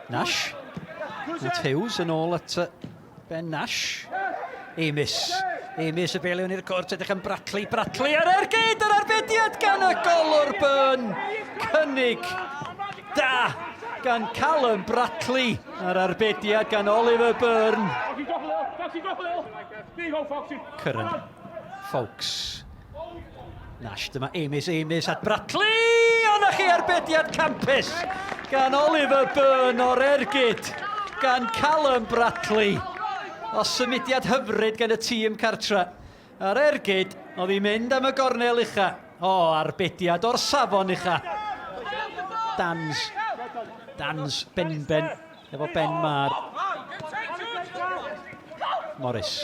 Nash. At Hughes yn ôl at Ben Nash. Amis. Amis y bel i'r cwrt, edrych am Bratley. Bratley ar ergyd, yr arbediad gan y golwr Byrne. Cynnig da gan Callum Bratley. A'r arbediad gan Oliver Byrne. Curran. Fawkes. Nash, dyma Amis, Amis at Bratley! O, na chi arbediad campus gan Oliver Byrne o'r ergyd gan Callum Bratley. O symudiad hyfryd gan y tîm cartra. A'r ergyd, oedd hi'n mynd am y gornel ucha. O, arbediad o'r safon ucha. Dans. Dans benben efo Ben Mar. Morris.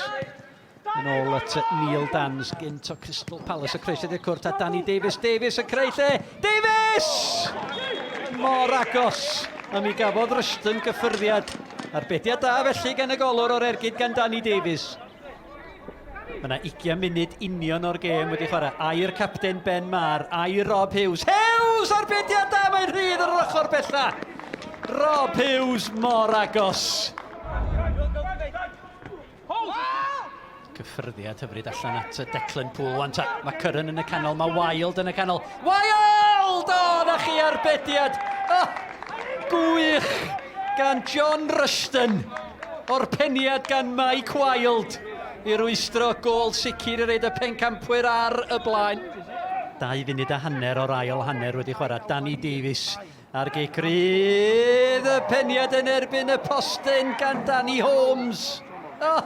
Yn ôl at Neil Dans, gynt o Crystal Palace, y croesiad i'r cwrt a Danny Davies. Davies yn creu lle. Davies! Mor agos. A mi gafodd Rushton gyffyrddiad. Arbediad da felly gan y golwr o'r ergyd gan Danny Davies. Mae yna 20 munud union o'r gêm wedi chwarae. Ai'r capten Ben Marr, ai Rob Hughes. Hughes! Arbediad da, mae'n rhydd ar yr ochr bella. Rob Hughes mor agos. Cyffyrddiad hyfryd allan at Declan Poole. Wan ta, mae Curran yn y canol, mae Wild yn y canol. Wild! O, na chi arbediad! Oh, gwych gan John Rushton. O'r peniad gan Mike Wild i rwystro gôl sicr i reid y pencampwyr ar y blaen. 2 funud a hanner o'r ail hanner wedi chwarae. Danny Davies A'r gic rydd, y peniad yn erbyn y postyn gan Danny Holmes. Oh,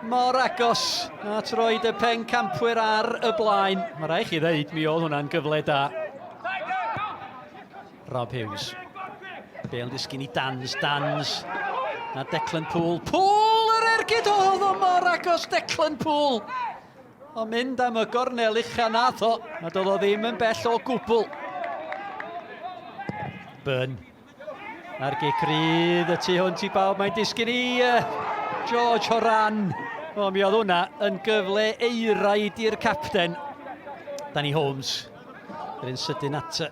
mor agos at roed y pencampwyr ar y blaen. Mae rhaid chi ddeud, mi oedd hwnna'n gyfle da. Rob Hughes. Bale yn disgyn i Dans, Dans. A Declan Poole. Poole yr ergyd! Oedd o mor agos, Declan Poole! Ond mynd am y gornel ucha nath o, a doedd o ddim yn bell o gwbl. Byrne. A'r gic rydd y tu hwnt i bawb, mae'n disgyn i George Horan. O, mi oedd hwnna yn gyfle eiraid i'r capten. Danny Holmes. Yr un sydyn at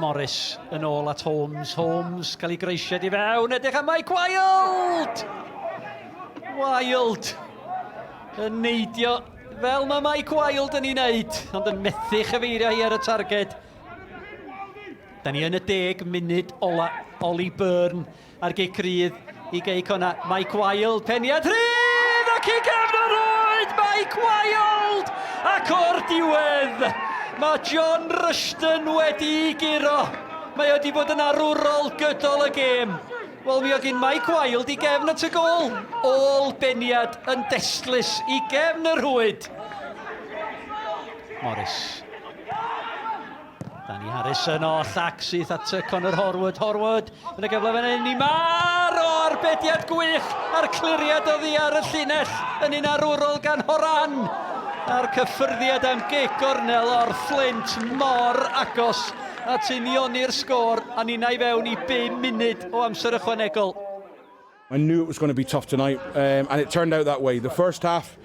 Morris yn ôl at Holmes. Holmes cael ei greisiad i fewn. Edrych am Mike Wild! Wild! Yn neidio fel mae Mike Wild yn ei wneud, ond yn methu chyfeirio hi ar y targed. Da ni yn y 10 munud ola. Ollie Byrne ar gic rydd i Gei Cona. Mike Wild, peniad rhydd ac i gefn y rwyd! Mike Wild! Ac o'r diwedd, mae John Rushton wedi guro. Mae wedi bod yn arwrol gydol y gêm. Wel, mi oedd gyn Mike Wild i gefn at y gôl. Ôl beniad yn destlus i gefn y rhwyd. Morris. Danny Harrison o llac syth at Connor Horwood. Horwood yn y gyfle fan hyn i Mar o arbediad gwych a'r cliriad oddi ar y llinell yn un arwrol gan Horan. A'r cyffyrddiad am gic gornel o'r Flint mor agos at unioni'r sgôr a ninnau i fewn i bum munud o amser ychwanegol. I knew it was going to be tough tonight, and it turned out that way. The first half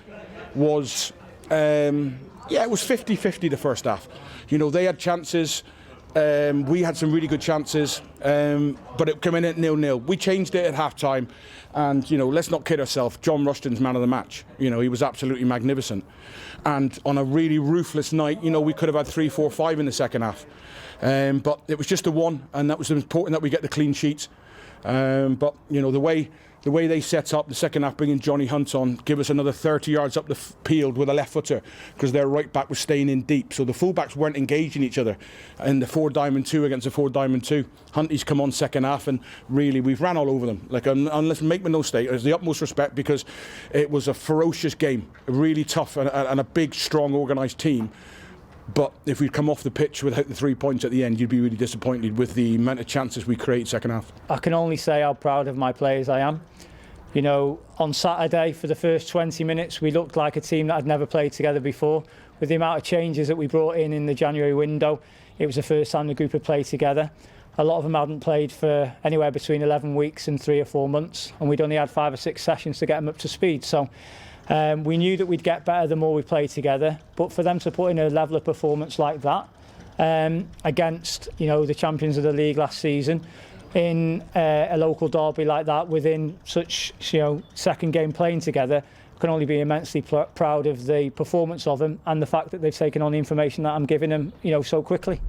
was, yeah, it was 50-50 the first half. You know, they had chances, we had some really good chances, but it came in at 0-0. We changed it at half-time, and, you know, let's not kid ourselves, John Rushton's man of the match. You know, he was absolutely magnificent. And on a really ruthless night, you know, we could have had 3, 4, 5 in the second half. But it was just the one, and that was important that we get the clean sheet. But, you know, the way they set up the second half, bringing Johnny Hunt on, give us another 30 yards up the field with a left footer, because their right back was staying in deep. So the fullbacks weren't engaging each other. And the 4 diamond 2 against the 4 diamond 2. Hunty's come on second half, and really we've ran all over them. Like, and let's make no mistake, there's the utmost respect, because it was a ferocious game, really tough, and a big, strong, organised team. But if we'd come off the pitch without the 3 points at the end, you'd be really disappointed with the amount of chances we create second half. I can only say how proud of my players I am. You know, on Saturday, for the first 20 minutes, we looked like a team that had never played together before. With the amount of changes that we brought in the January window, it was the first time the group had played together. A lot of them hadn't played for anywhere between 11 weeks and 3 or 4 months, and we'd only had 5 or 6 sessions to get them up to speed. So we knew that we'd get better the more we played together, but for them to put in a level of performance like that against, you know, the champions of the league last season, in a local derby like that within such second game playing together, I can only be immensely proud of the performance of them and the fact that they've taken on the information that I'm giving them so quickly.